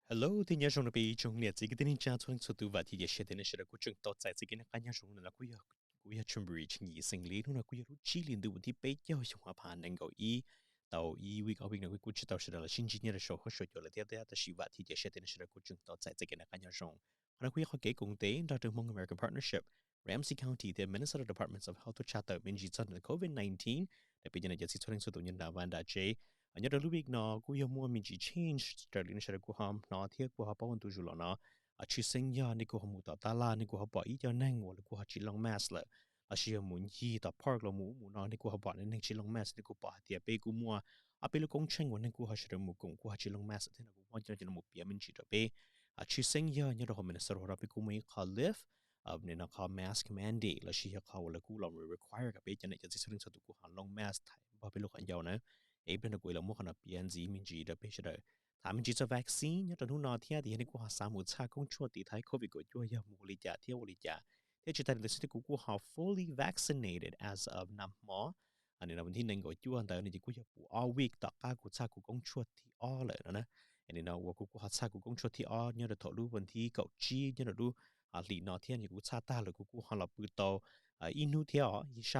Hello, thiab nyob zoo rau peb ib tsoom niam txiv kwv tij neej tsa txhua leej txhua tus. Vam thiab cia siab tias nej sawv daws kuj tseem tau txais txoj kev noj qab nyob zoo no. Kuv yog, kuv yog Tshwm Ris Nyiv Xeem Lis. Hnub no kuj yog lub tsib hli ntuj vas thib peb caug xyoo ob phav nees nkaum ib. Tau ib week ob week no kuj tsis tau sawv daws los sib ntsib nyob rau saum huab saum cua lawm thiab, tab sis vam thiab cia siab tias nej sawv daws kuj tseem tau txais txoj kev noj qab nyob zoo. Qhov no kuj yog qhov kev koom tes nrog rau Hmong American Partnership, Ramsey County thiab Minnesota Department of Health tuaj tshaj tawm me ntsis txog COVID nineteen rau peb cov niam cov txiv txhua leej txhua tus nyob nram vaj nram tsev. Nyob rau lub week no kuj yog muaj me ntsis change raws li nej sawv daws kuj ho hnov thiab kuj ho paub ua ntu zus los no. Tshwj xeeb yog nej kuj ho mus tom taj laj, nej kuj ho pom ib co neeg uas lawv kuj ho tsis looj mask lawm, los sis yog mus ncig tom park los mus ub mus no, nej kuj ho pom nej neeg tsis looj mask, nej kuj pom hais tias peb kuj muaj ob peb lub koob tsheej uas neeg kuj ho sawv daws mus koom kuj ho tsis looj mask thiab no kuj muaj cov no mus piav me ntsis rau peb. Tshwj xeeb yog nyob rau hauv Minnesota no peb kuj muaj ib qho lift, nim no qhov mask mandate los sis yog qhov uas lawv kuj los require kom peb cov niam cov txiv txhua leej txhua tus kuj ho looj mask thaum npog peb lub qhov ncauj na. Es ib pliag no kuv yuav los muab qhov no piav ntxiv me ntsis rau peb sawv daws. Tham me ntsis txog vaccine nyob rau hnub no thiab tias yog nej kuj ho xav mus txhaj koob tshuaj tiv thaiv COVID kaum cuaj yog mus li cas thiab ua li cas. Thiab tsis tas li ntawd xwb thiab kuv kuj ho fully vaccinated as of nag hmo, nim no vas thib nees nkaum cuaj ntawd no ces kuj yog puv ob week tom qab kuv txhaj kuv koob tshuaj thib ob lawm no na. Nim no uas kuv kuj ho txhaj kuv koob tshuaj thib ob nyob rau thaum lub vas thib kaum tsib nyob rau lub hlis no thiab ces kuv txhaj tag lawm kuv kuj ho los pw tau ib hnub thiab os.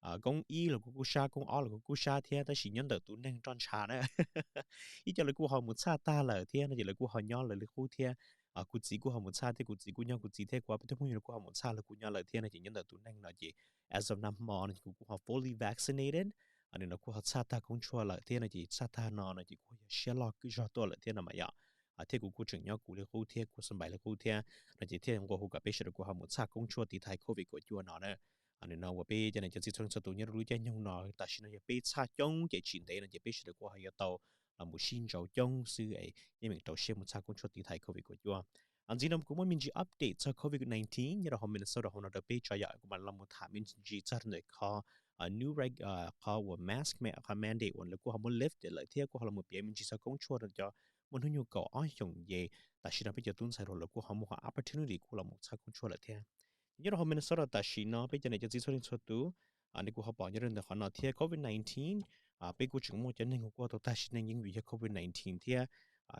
Sab koob ib los kuv kuj sab, koob ob los kuv kuj sab thiab, tab sis nyob ntawm tus neeg roj ntsha na, ib co lawv kuj ho mus txhaj tag lawm thiab no ces lawv kuj ho nyob lawv li qub thiab. Kuv txiv kuj ho mus txhaj thiab, kuv txiv kuj nyob kuv txiv thiab, kuv ob peb tug phooj ywg kuj ho mus txhaj, lawv kuj nyob lawv thiab no ces nyob ntawm tus neeg no ces as of nag hmo no ces kuv kuj ho fully vaccinated. Nim no kuj ho txhaj tag koob tshuaj lawm thiab no ces txhaj tag no no ces kuj yog siab loj zog tuaj lawm thiab no mas yom. Thiab kuv kuj tseem nyob kuv li qub thiab, kuv xab npais li qub thiab no ces thiaj nqua hu kom peb sawv daws kuj ho mus txhaj koob tshuaj tiv thaiv COVID kaum cuaj no na. Nim no uas peb cov niam cov txiv txhua leej txhua tus nyob rau lub caij nyoog no tam sim no yog peb txhaj coob ces tsis ntev no ces peb sawv daws kuj ho yuav tau los mus sib ntsaus coob xwb es yeej meem rau siab mus txhaj koob tshuaj tiv thaiv COVID kaum cuaj. Ntxiv no kuv muab me ntsis update txog COVID nineteen nyob rau hauv Minnesota hauv no rau peb tso yom. Kuv mam los mus tham me ntsis txog ntawm qhov new reg, qhov uas mask, qhov mandate uas lawv kuj ho muab lift lawm thiab kuj ho los mus piav me ntsis txog koob tshuaj rau cov muaj hnub nyoog kaum ob xyoos nce. Tam sim no peb cov tub ntxhais hluas lawv kuj ho muaj qhov opportunity kuj los mus txhaj koob tshuaj lawm thiab. Nyob rau hauv Minnesota tam sim no peb cov niam cov txiv txhua leej txhua tus, nej kuj ho pom nyob rau ntawm qhov no thiab COVID nineteen, peb kuj tseem muaj cov neeg uas kuj tau tag sim neej yeej vim yog COVID nineteen thiab.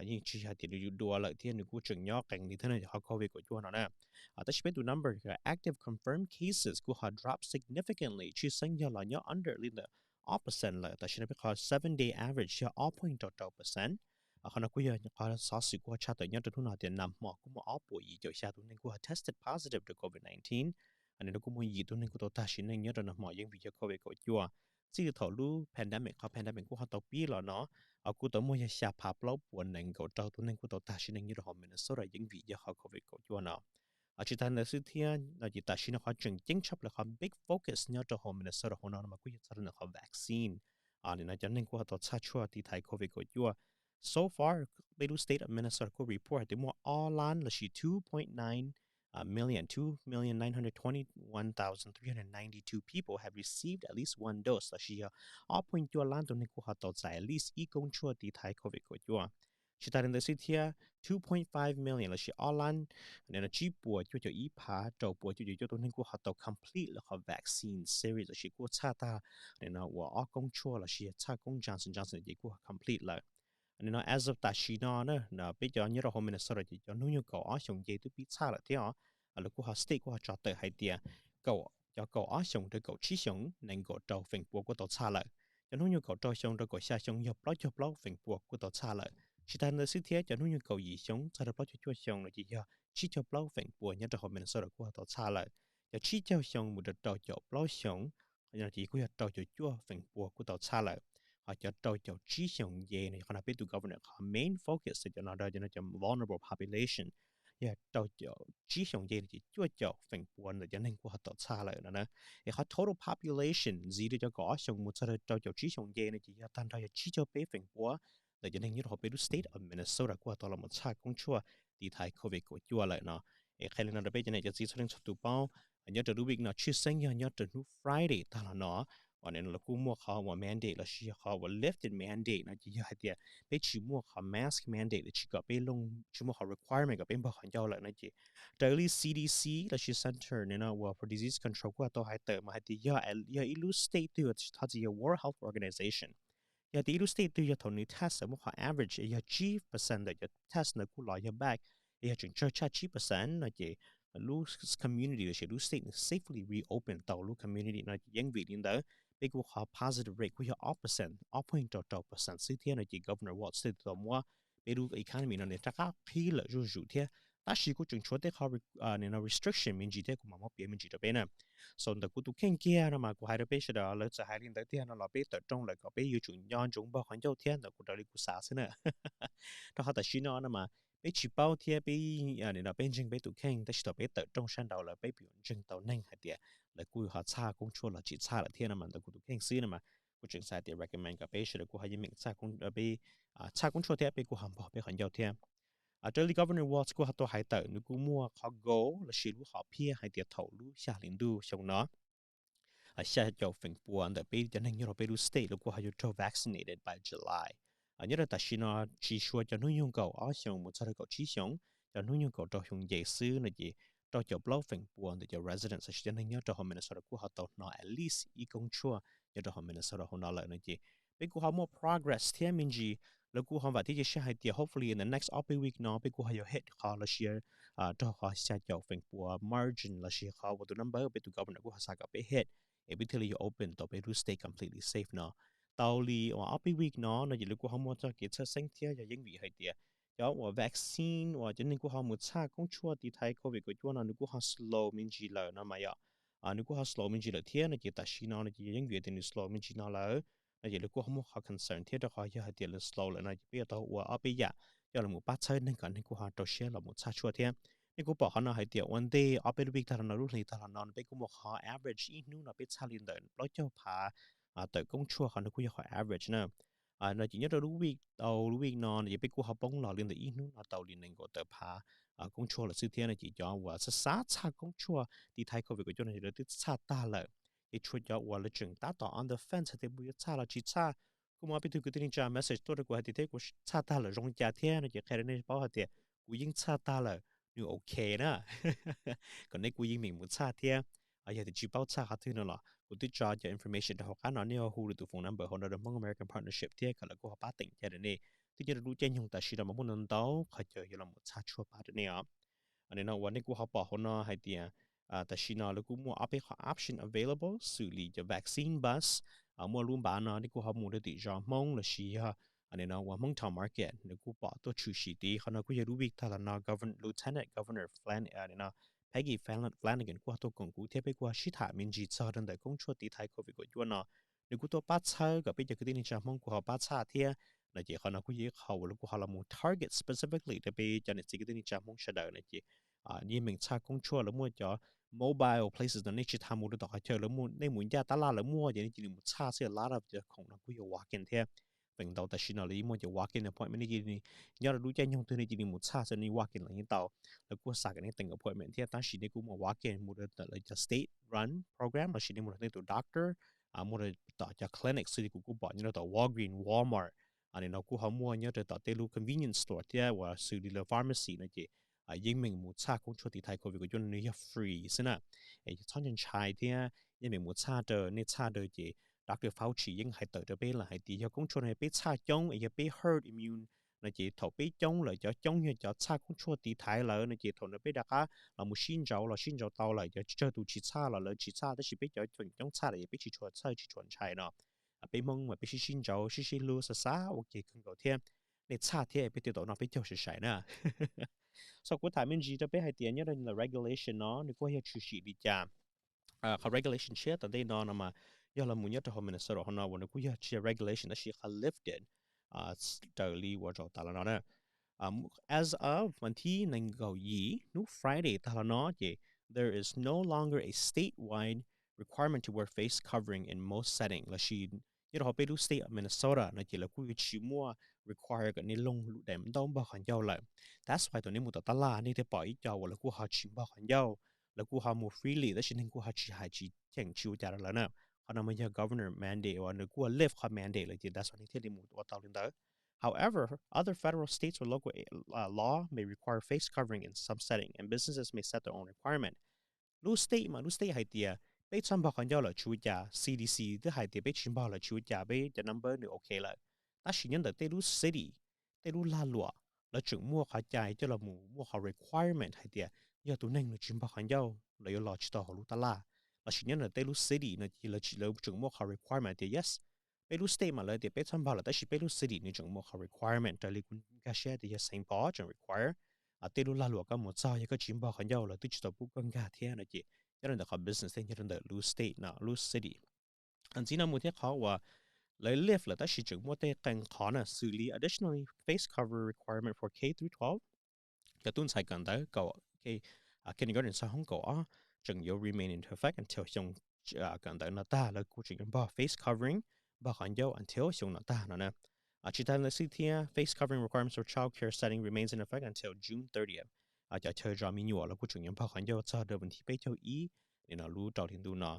Yeej tsis yog hais tias nws yuav dua lawm thiab, nws kuj tseem nyob qees li thiab no qhov COVID kaum cuaj no na. Tab sis peb tus number active confirmed cases kuj ho drop significantly, tshwj xeeb yog los nyob under li ntawm ob percent lawm. Tam sim no peb qhov seven day average yog ob point rau rau percent. Qhov no kuj yog qhov xov xwm kuj ho tshaj tawm nyob rau hnub no tias nag hmo kuj muaj ob puas yim caum xya tus neeg kuj ho tested positive rau COVID nineteen. Nim no kuj muaj yim tus neeg kuj tau tag sim neej nyob rau nag hmo yeej vim yog COVID kaum cuaj. Txij li thaum lub pandemic, qhov pandemic kuj ho tau pib los no, kuj tau muaj yog xya phav plaub puas nees nkaum rau tus neeg kuj tau tag sim neej nyob rau hauv Minnesota yeej vim yog qhov COVID kaum cuaj no. Tsis tas ntawd xwb thiab no ces tam sim no qhov tseem ceeb tshaj plaws, qhov big focus nyob rau hauv Minnesota hauv no mas kuj yog txog rau ntawm qhov vaccine. Nim no cov neeg kuj ho tau txhaj tshuaj tiv thaiv COVID kaum cuaj. So far, peb lub state of Minnesota kuj report hais tias muaj ob lab los sis two point nine million, two million nine hundred twenty one thousand three hundred ninety two people have received at least one dose los sis yog ob point cuaj lab tus neeg kuj ho tau txais at least ib koob tshuaj tiv thaiv COVID kaum cuaj. Tsis tas li ntawd xwb thiab, two point five million los sis ob lab tsib puas cuaj caum ib phav rau puas cuaj caum cuaj tus neeg kuj ho tau complete lawv qhov vaccine series los sis kuj txhaj tag nim no uas ob koob tshuaj los sis txhaj koob Johnson Johnson ces kuj ho complete lawm. Nim no as of tam sim no na, peb cov nyob rau hauv Minnesota ces cov hnub nyoog kaum ob xyoos nce twb pib txhaj lawm thiab os. Lawv kuj ho state kuj ho tso tawm hais tias kaum, cov kaum ob xyoos rau kaum tsib xyoos nees nkaum rau feem pua kuj tau txhaj lawm. Cov hnub nyoog kaum rau xyoo rau kaum xya xyoo yog plaub caug plaub feem pua kuj tau txhaj lawm. Tsis tas ntawd xwb thiab, cov hnub nyoog kaum yim xyoo txog rau plaub caug cuaj xyoo no ces yog tsib caug plaub feem pua nyob rau hauv Minnesota kuj ho tau txhaj lawm. Cov tsib caug xyoo mus rau rau caum plaub xyoo no ces kuj yog rau caum cuaj feem pua kuj tau txhaj lawm. Ho cov rau caum tsib xyoos nce no yog qhov no peb tus governor qhov main focus cov no, cov no cov vulnerable population, yog rau caum tsib xyoos nce no ces cuaj caum feem pua ntawm cov neeg kuj ho tau txhaj lawm no na. Es qhov total population ntxiv rau cov kaum ob xyoos mus txog rau rau caum tsib xyoos nce no ces yog tag nrho yog tsib caug peb feem pua ntawm cov neeg nyob rau hauv peb lub state of Minnesota kuj ho tau los mus txhaj koob tshuaj tiv thaiv COVID kaum cuaj lawm no. Es qhia li no rau peb cov niam cov txiv txhua leej txhua tus paub, nyob rau lub week no tshwj xeeb yog nyob rau hnub Friday tag los no, uas nim no lawv kuj muaj qhov uas mandate los sis yog qhov uas lifted mandate no ces yog hais tias peb tsis muaj qhov mask mandate, tsis kom peb, tsis muaj qhov requirement kom peb npog qhov ncauj lawm no ces raws li C D C los sis Center nim no uas for Disease Control kuj tau hais tawm mas hais tias yog, yog ib lub state twg, thov txim, yog World Health Organization, Yog tias ib lub state twg yog thaum nws test muaj qhov average yog tsib percent ntawm cov test ntawd kuj los yog back, yog tseem tsawg tshaj tsib percent no ces lub community los sis lub state nws safely reopen tau lub community no ces yeej vim li ntawd peb kuj qhov positive rate kuj yog ob percent, ob point rau rau percent xwb thiab no ces Governor Walz thiaj tau muab peb lub economy no nws rov qab qhib lawm zuj zus thiab. Tab sis kuj tseem tshuav tej qhov restriction me ntsis thiab kuv mam muab piav me ntsis rau peb na. So ntawm kuv tus kheej kiag no mas kuv hais rau peb sawv daws lawv txawm hais li ntawd tiag no los peb tawm rooj lawm kom peb yuav tsum nco ntsoov npog qhov ncauj thiab ntawm kuv raws li kuv xav xwb na. Rau qhov tam sim no no mas peb tsis paub thiab peb, nim no peb ntseeg peb tus kheej tab sis thaum peb tawm rooj sab nraud lawm peb yuav ntseeg tau neeg hais tias lawv kuj ho txhaj koob tshuaj los tsis txhaj lawm thiab no mas ntawm kuv tus kheej xwb no mas kuv tseem xav tias recommend kom peb sawv daws kuj ho yeej meem txhaj koob tshuaj thiab peb kuj ho npog peb qhov ncauj thiab. Raws li Governor Walz kuj ho tau hais tawm nws kuj muaj qhov goal los sis lub hom phiaj hais tias thaum lub xya hli ntuj xyoo no xya caum feem pua ntawm peb cov neeg nyob rau peb lub state lawv kuj ho yuav raug vaccinated by July. Nyob rau tam sim no tsis suav cov hnub nyoog kaum ob xyoos mus txog rau kaum tsib xyoos, cov hnub nyoog kaum rau xyoo nce xwb no ces rau caum plaub feem pua ntawm cov residents los sis cov neeg nyob rau hauv Minnesota kuj ho tau hnov at least ib koob tshuaj nyob rau hauv Minnesota hauv no lawm no ces peb kuj ho muaj progress thiab me ntsis. Lawv kuj ho vam thiab cia siab hais tias hopefully in the next ob peb week no peb kuj ho yuav hit qhov los sis raug qhov xya caum feem pua margin los sis qhov uas tus number peb tus governor kuj ho xav kom peb hit es peb thiaj li yuav open tau peb lub state completely safe no. Tau li uas ob peb week no no ces lawv kuj ho muaj txoj kev txhawj xeeb thiab yog yeej vim hais tias cov uas vaccine uas cov neeg kuj ho mus txhaj koob tshuaj tiv thaiv covid kaum cuaj no nws kuj ho slow me ntsis lawm no mas yom. Nws kuj ho slow me ntsis lawm thiab no ces tam sim no no ces yog yeej vim tias nws slow me ntsis no lawm no ces lawv kuj ho muaj qhov concern thiab rau qhov yog hais tias lawv slow lawm no ces peb yuav tau ua ob peb yam coj los mus pab txhawb neeg kom neeg kuj ho rau siab los mus txhaj tshuaj thiab. Nej kuj pom qhov no hais tias ua ntej ob peb lub week tag los no lub hli tag los no peb kuj muaj qhov average ib hnub no peb txhaj li ntawm plaub caug phav tawm koob tshuaj, qhov no kuj yog qhov average na. No ces nyob rau lub week tau lub week no no ces peb kuj ho poob los li ntawm ib hnub no tau li nees nkaum tawm phav koob tshuaj lawm xwb thiab no ces cov uas xav xav txhaj koob tshuaj tiv thaiv covid kaum cuaj no ces lawv twb txhaj tag lawm. Ces tshuav cov uas lawv tseem tab tom on the fence hais tias puas yuav txhaj los tsis txhaj. Kuj muaj peb tug kwv tij neej tsa message tuaj rau kuv hais tias thiab kuv txhaj tag lawm zoo li cas thiab no ces qhia rau nej paub hais tias kuv yeej txhaj tag lawm, nws ok na. Kom nej kuj yeej meem mus txhaj thiab. Yog tias tsis paub txhaj qhov twg no los kuv twb tso cov information rau hauv qab no, nej ho hu lwm tus phone number hauv no rau Hmong American Partnership thiab kom lawv kuj ho pab teem cai rau nej. Twb nyob rau lub caij nyoog tam sim no mas muaj ntau ntau qhov chaw yuav los mus txhaj tshuaj pab rau nej os. Nim no uas nej kuj ho pom hauv no hais tias tam sim no lawv kuj muaj ob peb qhov option available xws li cov vaccine bus. Muaj lub npav no nej kuj ho mus rau tim zos Hmoob los sis yog nim no uas Hmoob Town Market nws kuj pom tuaj tshwm sim tid. Qhov no kuj yog lub week tag los no Governor, Lieutenant Governor Flan, nim no Peggy Flan, Flanagan kuj ho tuaj koom kuv thiab peb kuj ho sib tham me ntsis txog rau ntawm koob tshuaj tiv thaiv covid kaum cuaj no. Nws kuj tuaj pab txhawb kom peb cov kwv tij neej tsa Hmoob kuj ho pab txhaj thiab. No ces qhov no kuj yog ib qho uas lawv kuj ho los mus target specifically rau peb cov niam txiv kwv tij neej tsa Hmoob sawv daws no ces yeej meem txhaj koob tshuaj. Lawv muaj cov mobile places no nej tsis tas mus rau tom qhov chaw lawv muaj, nej mus ncaj tab laj lawv muaj ces nej cia li mus txhaj xwb. A lot of cov khoom no kuj yog walk-in thiab. Feem ntau tam sim no lawv yeej muaj cov walk-in appointment, nej cia li nyob rau lub caij nyoog twg nej cia li mus txhaj xwb, nej walk-in los yeej tau. Lawv kuj xav kom nej teem appointment thiab tab sis nej kuj muaj walk-in mus rau tom lawv cov state run program los sis nej mus rau nej tus doctor, mus rau tom cov clinic xwb li kuv kuj pom nyob rau tom Walgreens, Walmart, nim no kuj ho muaj nyob rau tom tej lub convenience store thiab uas xws li lawv pharmacy no ces yeej meem mus txhaj koob tshuaj tiv thaiv covid kaum cuaj no nws yog free xwb na. Es txhob ntshai ntshai thiab, yeej meem mus txhaj rau nej txhaj rau ces Doctor Fauci yeej hais tawm rau peb lawm hais tias yog koob tshuaj no yog peb txhaj coob es yog peb herd immune no ces thaum peb coob lawm, cov coob yog cov txhaj koob tshuaj tiv thaiv lawm no ces thaum no peb rov qab los mus sib ntsauv los sib ntsauv tau lawm, cov tsawg tus tsis txhaj los lawv tsis txhaj tab sis peb cov coob txhaj lawm ces peb tsis tshua txhawj tsis tshua ntshai no. Peb Hmoob mas peb sib sib ntsauv sib sib hlub xav xav ua ke kawg nkaus thiab. Nej txhaj thiab peb thiaj tau noj peb caug sai sai na. So kuv tham me ntsis rau peb hais tias nyob rau regulation no nws kuj yog tshwm sim li cas. Qhov regulation tshiab tom ntej no no mas yog los mus nyob rau hauv Minnesota hauv no uas nws kuj yog tsis yog regulation tab sis qhov lifted raws li uas zaum tas los no na. As of vas thib nees nkaum yim hnub Friday tag los no ces there is no longer a statewide requirement to wear face covering in most setting los sis nyob rau hauv peb lub state of Minnesota no ces lawv kuj yuav tsis muaj require kom nej looj lub daim ntaub npog qhov ncauj lawm. That's why thaum nej mus tom tab laj nej thiaj pom ib co uas lawv kuj ho tsis npog qhov ncauj, lawv kuj ho mus freely tab sis neeg kuj ho tsis hais tsis cheem tsis ua cas rau lawv na. Qhov no mas yog governor mandate uas nws kuj lift qhov mandate lawm ces that's why nej thiaj li mus ua tau li ntawd. However, other federal, states or local law may require face covering in some setting and businesses may set their own requirement. Lub state mas lub state hais tias peb txhob npog qhov ncauj lawm tsis ua cas. C D C twb hais tias peb tsis npog lawm tsis ua cas, peb cov number nws ok lawm. Tab sis nyob ntawm tej lub city, tej lub lag luam, lawv tseem muaj qhov cai coj los mus muaj qhov requirement hais tias yog tus neeg nws tsis npog qhov ncauj lawv yuav los tsis tau hauv lub tab laj. Lossis nyob ntawm tej lub city no ces lawv tseem muaj qhov requirement tias yes, peb lub state mas lawv tias peb txhob npog lawm tab sis peb lub city nws tseem muaj qhov requirement raws li kuv nkag siab tias yog Saint Paul tseem require tej lub lag luam koj mus txog yog koj tsis npog qhov ncauj lawv twb tsis tau pub koj nkag thiab no ces nyob rau ntawm qhov business tej nyob rau ntawm lub state no lub city. Ntxiv no mus thiab qhov uas lawv lift lawm tab sis tseem muaj tej qee qhov na xws li additionally face cover requirement for K through twelve, cov tub ntxhais kawm ntawv kaum, kindergarten txog hoob kaum ob tseem yuav remain in effect until xyoo kawm ntawv no tag lawv kuj tseem yuav npog face covering, npog qhov ncauj until xyoo no tag no na. Tsis tas li xwb thiab face covering requirements for child care setting remains in effect until June thirtieth. Cov chaw zov me nyuam lawv kuj tseem yuav npog qhov ncauj txog rau vas thib peb caug ib nim no lub rau hli ntuj no.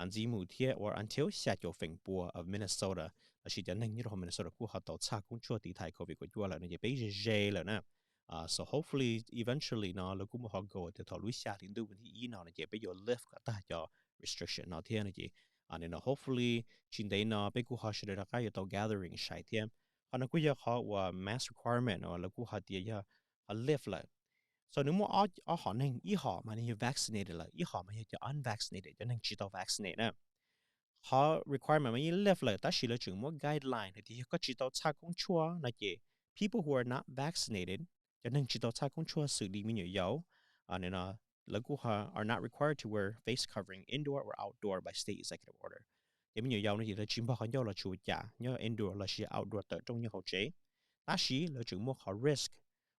Ntxiv mus thiab uas until xya caum feem pua of Minnesota lossis cov neeg nyob rau hauv Minnesota kuj ho tau txhaj koob tshuaj tiv thaiv covid kaum cuaj lawm no ces peb ze ze lawm na. So hopefully eventually no lawv kuj muaj qhov goal tias thaum lub xya hli ntuj vas thib ib no no ces peb yuav lift kom tag cov restriction no thiab no ces nim no hopefully tsis ntev no peb kuj ho sawv daws rov qab yuav tau gathering sai thiab. Qhov no kuj yog qhov uas mask requirement uas lawv kuj hais tias yog qhov lift lawm. So nws muaj ob hom neeg, ib hom mas nws yog vaccinated lawm, ib hom mas yog cov unvaccinated, cov neeg tsis tau vaccinate na. Qhov requirement mas yeej lift lawm tab sis lawv tseem muab guideline hais tias yog koj tsis tau txhaj koob tshuaj no ces people who are not vaccinated, cov neeg tsis tau txhaj koob tshuaj xws li me nyuam yaus, lawv kuj are not required to wear face covering indoor or outdoor by state executive order. Ces me nyuam yaus no ces lawv tsis npog qhov ncauj los tsis ua cas nyob indoor lossis outdoor tawm rooj nyob hauv tsev. Tab sis lawv tseem muaj qhov risk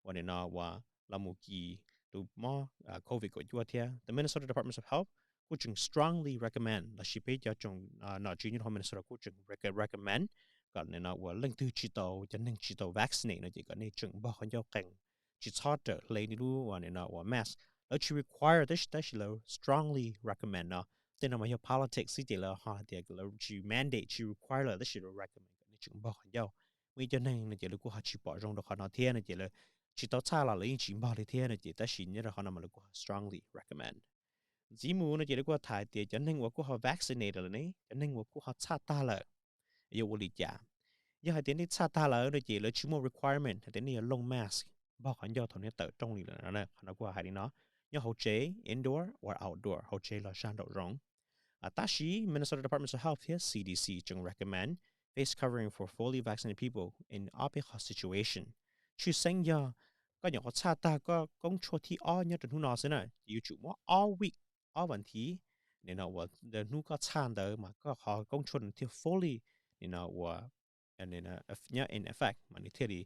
uas nim no uas los mus kis tus mob covid kaum cuaj thiab. The Minnesota Department of Health kuj tseem strongly recommend lossis peb cov tsoom nom tswv nyob rau hauv Minnesota kuj tseem recommend kom nim no uas leej twg tsis tau, cov neeg tsis tau vaccinate no ces kom nej tseem npog qhov ncauj qees, tsis txhob rawm hle nej lub uas nim no uas mask. Lawv tsis require tab sis, tab sis lawv strongly recommend no. Tej no mas yog politics xwb ces lawv ho hais tias lawv tsis mandate tsis require lawm tab sis lawv recommend kom nej tseem npog qhov ncauj. Muaj ib co neeg no ces lawv kuj ho tsis pom zoo rau qhov no thiab no ces lawv tsis tau txhaj los lawv yeej tsis npog li thiab no ces tab sis nyob rau qhov no mas lawv kuj ho strongly recommend. Ntxiv mus no ces lawv kuj tham tias cov neeg uas kuj ho vaccinated lawm ne, cov neeg uas kuj ho txhaj tag lawm, yuav ua li cas? Yog hais tias nej txhaj tag lawm no ces lawv tsis muaj requirement hais tias nej yuav looj mask, npog qhov ncauj thaum nej tawm rooj li lawm no. Qhov no kuj hais li no, nyob hauv tsev, indoor or outdoor, hauv tsev los sab nraum zoov. Tab sis Minnesota Department of Health thiab C D C tseem recommend face covering for fully vaccinated people in ob peb qhov situation. Tshwj xeeb yog koj nyuam qhuav txhaj tag koj koob tshuaj thib ob nyob rau hnub no xwb na, ces yuav tsum muab ob week, ob vas thiv, nim no uas hnub koj txhaj ntawd mas koj qhov koob tshuaj nws thiaj fully nim no uas nyob in effect mas nws thiaj li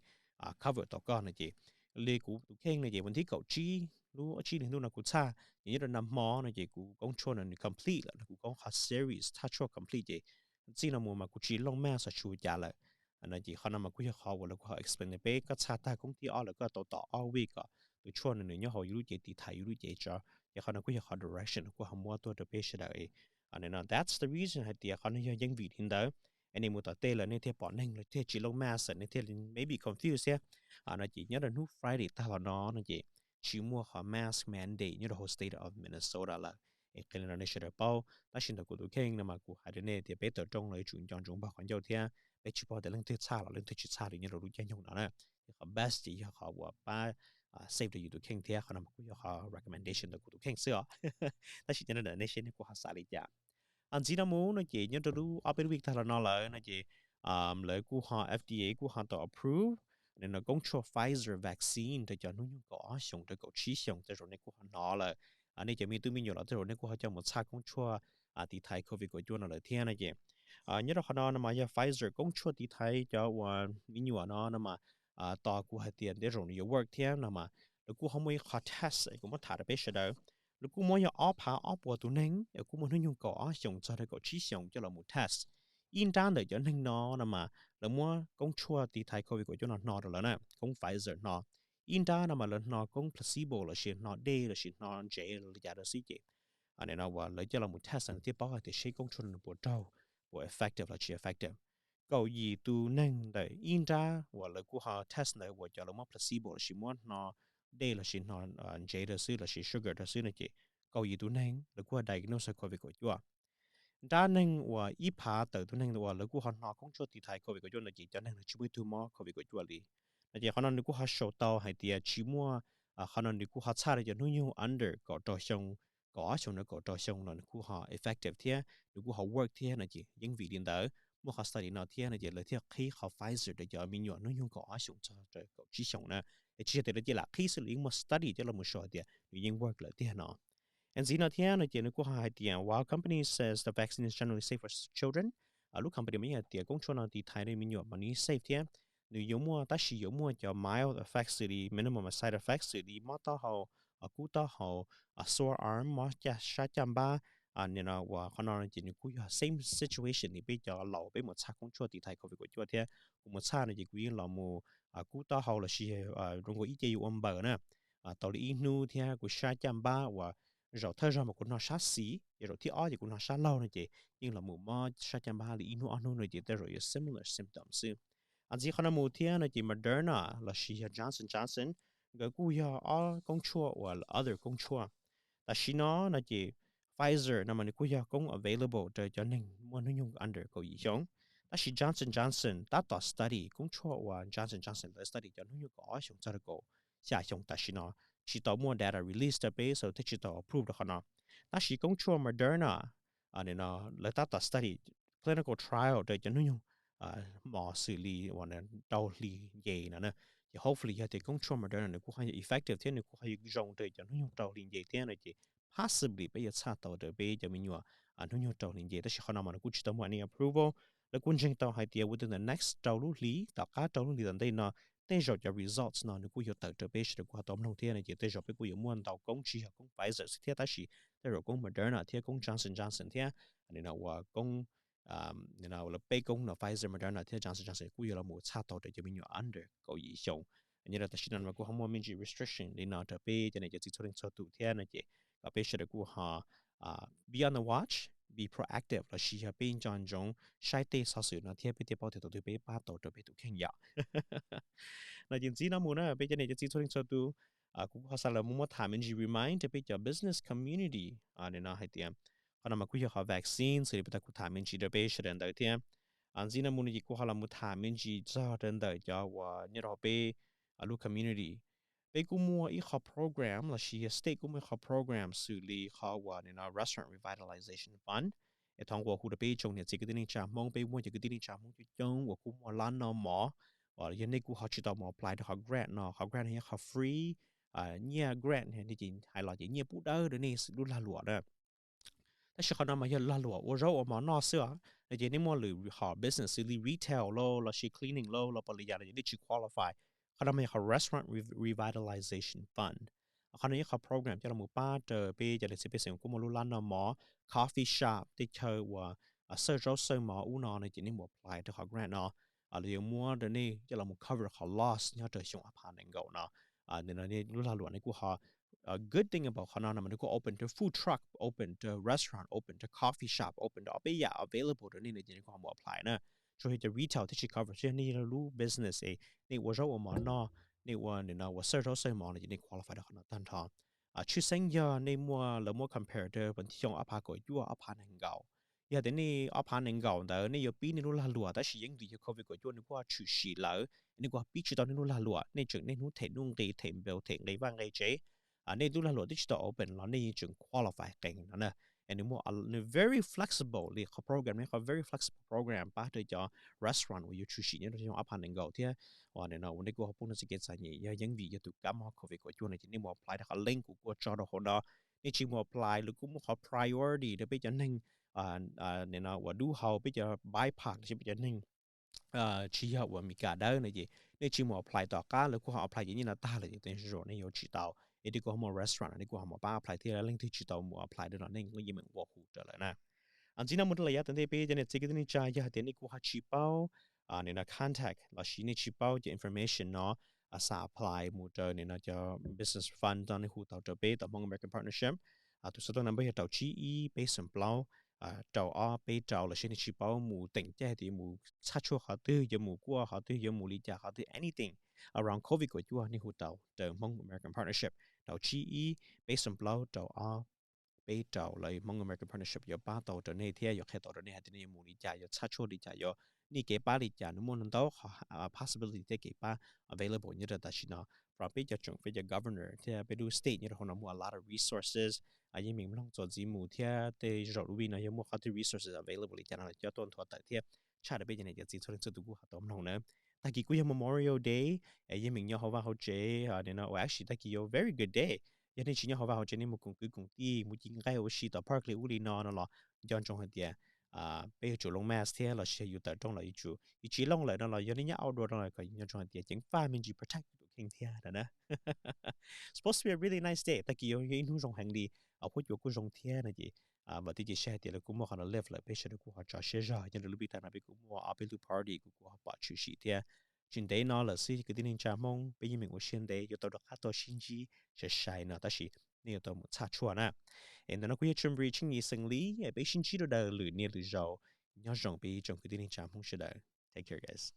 cover tau koj no ces li kuv tus kheej no ces vas thib kaum tsib lub tsib hli ntuj no kuv txhaj, ces nyob rau nag hmo no ces kuv koob tshuaj no nws complete lawm, kuv koob qhov series txhaj tshuaj complete ces txij no mus mas kuv tsis looj mask los tsis ua cas lawm. No ces qhov no mas kuj yog qhov uas lawv kuj ho explain rau peb, koj txhaj tag koob thib ob lawm koj tau tos ob week kom tus tshuaj no nws nyob hauv yus lub cev tiv thaiv yus lub cev tso. Ces qhov no kuj yog qhov direction kuj ho muab tuaj rau peb sawv daws. No that's the reason hais tias qhov no yog yeej vim li ntawd es nej mus tom tej lawm nej thiaj pom neeg lawv thiaj tsis looj mask, nej thiaj maybe confuse thiab. No ces nyob rau hnub Friday tag los no no ces tsis muaj qhov mask mandate nyob rau hauv state of Minnesota lawm. Es qhia li no nej sawv daws paub, tab sis ntawm kuv tus kheej no mas kuv hais rau nej tias peb tawm rooj los yuav tsum nco ntsoov npog qhov ncauj thiab peb tsis paub tias leej twg txhaj los leej twg tsis txhaj li nyob rau lub caij nyoog no na. Ces qhov best ces yog qhov uas pab save rau yus tus kheej thiab qhov no mas kuj yog qhov recommendation ntawm kuv tus kheej xwb os. Tab sis nyob rau ntawm nej seb nej kuj ho xav li cas. Ntxiv no mus no ces nyob rau lub ob peb lub week tag los no lawm no ces lawv kuj ho, F D A kuj ho tau approve no koob tshuaj Pfizer vaccine rau cov hnub nyoog kaum ob xyoos rau kaum tsib xyoos tej zaum nej kuj ho hnov lawm. Nej cov me tub me nyuam los tej zaum nej kuj ho coj mus txhaj koob tshuaj tiv thaiv covid kaum cuaj no lawm thiab no ces nyob rau qhov no no mas yog Pfizer koob tshuaj tiv thaiv cov uas me nyuam no no mas tos kuv hais tias tej zaum nws yuav work thiab no mas lawv kuj ho muaj ib qho test kuv muab tham rau peb sawv daws. Lawv kuj muab yog ob phav ob puas tus neeg es kuj muaj hnub nyoog kaum ob xyoos txog rau kaum tsib xyoos coj los mus test. Ib nrab ntawm cov neeg no no mas lawv muab koob tshuaj tiv thaiv covid kaum cuaj no hno rau lawv na, koob Pfizer hno. Ib nrab no mas lawv hno koob placebo lossis hno dej lossis hno ntsev li cas rau xwb ces no uas lawv coj los mus test nws thiaj paub hais tias seb koob tshuaj no nws puas raug, puas effective los tsis effective. Kaum yim tus neeg ntawm ib nrab uas lawv kuj ho test ntawd uas cov lawv muab placebo lossis muab hno dej lossis hno ntsev rau xwb lossis sugar rau xwb no ces kaum yim tus neeg lawv kuj ho diagnose COVID kaum cuaj. Nrab neeg uas ib phav tawm tus neeg uas lawv kuj ho hno koob tshuaj tiv thaiv COVID kaum cuaj no ces cov neeg no tsis muaj ib tug mob COVID kaum cuaj li. No ces qhov no nws kuj ho sau tau hais tias tsis muaj, qhov no nws kuj ho txhaj rau cov hnub nyoog under kaum rau xyoo, kaum ob xyoo no kaum rau xyoo no nws kuj ho effective thiab nws kuj ho work thiab no ces yeej vim li ntawd muaj qhov study no thiab no ces lawv thiaj qhib qhov Pfizer rau cov me nyuam hnub nyoog kaum ob xyoo txog rau kaum tsib xyoos na. Es tsis yog tias lawv cia li qhib xwb, lawv yeej muaj study thiab los mus sau hais tias nws yeej work lawm tiag no. Es ntxiv no thiab no ces nws kuj ho hais tias while company says the vaccine is generally safe for children, lub company mas yeej hais tias koob tshuaj no tiv thaiv rau me nyuam mas nws yeej safe thiab nws yuav muaj, tab sis yuav muaj cov mild effects xws li minimal side effects xws li mob taub hau, kub taub hau, sore arm, mob sab caj npab. Nim no uas qhov no ces nws kuj yog same situation li peb cov laus peb mus txhaj koob tshuaj tiv thaiv COVID kaum cuaj thiab kuv mus txhaj no ces kuv yeej los mus kub taub hau los sis zoo nkaus ib ce yuav ua npaws na tau li ib hnub thiab kuv sab caj npab uas zaum thawj zaug mas kuv hno sab xis, zaum thib ob ces kuv hno sab laug no ces yeej los mus mob sab caj npab li ib hnub ob hnub no ces tej zaum yuav similar symptom xwb. Ntxiv qhov no mus thiab no ces Moderna los sis yog Johnson Johnson, nkawd kuj yog ob koob tshuaj uas other koob tshuaj. Tam sim no no ces Pfizer no mas nws kuj yog koob available rau cov neeg muaj hnub nyoog under kaum yim xyoo. Tab sis Johnson Johnson tab tom study, koob tshuaj uas Johnson Johnson lawv study cov hnub nyoog kaum ob xyoo txog rau kaum xya xyoo tam sim no tsis tau muaj data release rau peb so thiaj tsis tau approve rau qhov no. Tab sis koob tshuaj Moderna lawv tab tom study clinical trial rau cov hnub nyoog hmo xws li uas rau hli nce no na, ces hopefully yog tias koob tshuaj Moderna nws kuj ho effective thiab nws kuj ho zoo rau cov hnub nyoog rau hli nce thiab no ces possibly peb yuav txhaj tau rau peb cov me nyuam hnub nyoog rau hli nce. Tab sis qhov no mas nws kuj tsis tau muaj any approval. Lawv kuj ntseeg tau hais tias within the next rau lub hlis, tom qab rau lub hlis tom ntej no tej zaum cov results no nws kuj yuav tawm rau peb sawv daws kuj ho tau mloog thiab no ces tej zaum peb kuj yuav muaj ntau koob tsis yog koob Pfizer xwb thiab tab sis tej zaum koob Moderna thiab koob Johnson Johnson thiab, nim no uas koob lawv peb koob no Pfizer, Moderna thiab Johnson Johnson kuj yuav los mus txhaj tau rau cov me nyuam under kaum yim xyoo. Nyob rau tam sim no mas kuj ho muaj me ntsis restriction li no rau peb cov niam cov txiv txhua leej txhua tus thiab no ces kom peb sawv daws kuj ho be on the watch, be proactive los sis yog peb nco ntsoov saib tej xov xwm no thiab peb thiaj paub tias thaum twg peb pab tau rau peb tus kheej yom. No ces ntxiv no mus na peb cov niam cov txiv txhua leej txhua tus, kuv kuj ho xav los mus muab tham me ntsis remind rau peb cov business community no hais tias qhov no mas kuj yog qhov vaccine xws li peb tau kuv tham me ntsis rau peb sawv daws ntawd thiab. Ntxiv no mus no ces kuj ho los mus tham me ntsis txog rau ntawm cov uas nyob rau peb lub community. Peb kuj muaj ib qho program los sis yog state kuj muaj ib qho program xws li qhov uas nim no Restaurant Revitalization Fund. Es thov nqua hu rau peb tsoom niam txiv kwv tij neej tsa Hmoob, peb muaj cov kwv tij neej tsa Hmoob coob coob uas kuj muaj lab noj mov, uas yog nej kuj ho tsis tau mus apply rau qhov grant no, qhov grant no yog qhov free, nyiaj grant no ces hais los ces nyiaj pub dawb rau nej lub lag luam na. Tab sis qhov no mas yog lag luam ua zaub ua mov noj xwb os, no ces nej muaj lwm hom business xws li retail lauj los sis cleaning lauj los puas li yam no ces nej tsis qualify. Qhov no mas yog qhov Restaurant Revitalization Fund. Qhov no yog qhov program coj los pab rau peb cov niam txiv pej xeem kuj muaj lub lab noj mov, coffee shop, tej chaw uas xawj zaub xawj mov ub no no ces nej mus apply rau qhov grant no, lawv yuav muab rau nej coj los cover qhov loss nyob rau xyoo ob phav nees nkaum no. Nej lub lag luam nej kuj ho, good thing about qhov no no mas nws kuj open rau food truck, open rau restaurant, open rau coffee shop, open rau ob peb yam available rau nej no ces nej kuj ho mus apply na. Tsuas yog cov retail thiaj tsis cover, tsuas yog nej yog lub business es nej ua zaub ua mov noj, nej ua nim no ua xawj zaub xawj mov no ces nej qualify rau qhov no tag nrho. Tshwj xeeb yog nej muaj, lawv muab compare rau xyoo ob phav kaum cuaj ob phav nees nkaum. Yog tias nej ob phav nees nkaum ntawd nej yuav pib nej lub lag luam tab sis yeej vim yog COVID kaum cuaj nws kuj ho tshwm sim lawm, nej kuj ho pib tsis tau nej lub lag luam, nej tseem niaj hnub them nuj nqi, them bill, them nqe vaj nqe tsev, nej lub lag luam twb tsis tau open los nej yeej tseem qualify qees no na. Nws muaj, nws very flexible li qhov program no, qhov very flexible program pab rau cov restaurant uas yuav tshwm sim nyob rau xyoo ob phav nees nkaum thiab uas nim no uas nej kuj ho poob rau txoj kev txom nyem yog yeej vim yog tus kab mob COVID kaum cuaj no ces nej mus apply rau qhov link kuv kuj tso rau hauv no. Nej tsis mus apply lawv kuj muab qhov priority rau peb cov neeg nim no uas dub hau, peb cov bipac los sis peb cov neeg tsis yog uas Meskas dawb no ces nej tsis mus apply tom qab lawv kuj ho apply ces nej no tag lawm ces tej zaum nej yuav tsis tau. Es nej kuj ho muaj restaurant nej kuj ho mus pab apply thiab, leej twg tsis tau mus apply rau no nej yeej meem nqua hu rau lawm na. Ntxiv no mus rau lawm yav tom ntej peb cov niam txiv kwv tij neej tsa, yog hais tias nej kuj ho tsis paub nim no contact los sis nej tsis paub cov information no, xav apply mus rau nim no cov business fund no nej hu tau rau peb tom Hmong American Partnership. Tus xov tooj number yog rau tsib ib peb xoom plaub rau ob peb rau, los sis nej tsis paub mus teem caij tias yuav mus txhaj tshuaj qhov twg, yuav mus kuaj qhov twg, yuav mus li cas qhov twg, anything around COVID kaum cuaj nej hu tau rau Hmong American Partnership rau tsib ib peb xoom plaub rau ob peb rau lawv Hmong American Partnership yuav pab tau rau nej thiab yuav qhia tau rau nej hais tias nej yuav mus li cas, yuav txhaj tshuaj li cas, yuav nej kev pab li cas, nws muaj ntau qhov possibility thiab kev pab available nyob rau tam sim no from peb cov tsoom, peb cov governor thiab peb lub state nyob rau hauv no muaj a lot of resources. Yeej meem mloog txuas ntxiv mus thiab tej zaum lub vij no yog muaj qhov tej resources available li cas no coj tuaj nthuav tawm thiab tshaj rau peb cov niam cov txiv txhua leej txhua tus kuj ho tau mloog na. Tag kis kuj yog Memorial Day, yeej meem nyob hauv vaj hauv tsev, no uas actually tag kis yog very good day. Yog nej tsis nyob hauv vaj hauv tsev, nej mus koom kwv koom tij, mus ci nqaij ua si tom park li ub li no no los nco ntsoov hais tias peb yuav tsum looj mask thiab los sis yog yus tawm rooj los yuav tsum, yus tsis looj lawm no los yog nej nyob outdoor no los kom nco ntsoov hais tias ceev faj me ntsis protect tus kheej thiab na. Supposed to be a really nice day, tag kis yog ib hnub zoo heev li, huab cua kuj zoo thiab no ces vam thiab cia siab hais tias lawv kuj muaj qhov no lift lawm, peb sawv daws kuj ho tso siab zog nyob rau lub vij tag no peb kuj muaj ob peb lub party kuj kuj ho pom tshwm sim thiab. Tsis ntev no lawm xwb kwv tij neej tsa Hmoob, peb yeej meem ua siab ntev yuav tau rov qab tau sib ntsib sai sai no tab sis nej yuav tau mus txhaj tshuaj na. Es ntawm no kuv yog Tshwm Ris Tsheej Yim xeem Lis, peb sib ntsib rau daws lwm niaj lwm zaus. Nyob zoo peb ib tsoom kwv tij neej tsa Hmoob sawv daws, take care guys.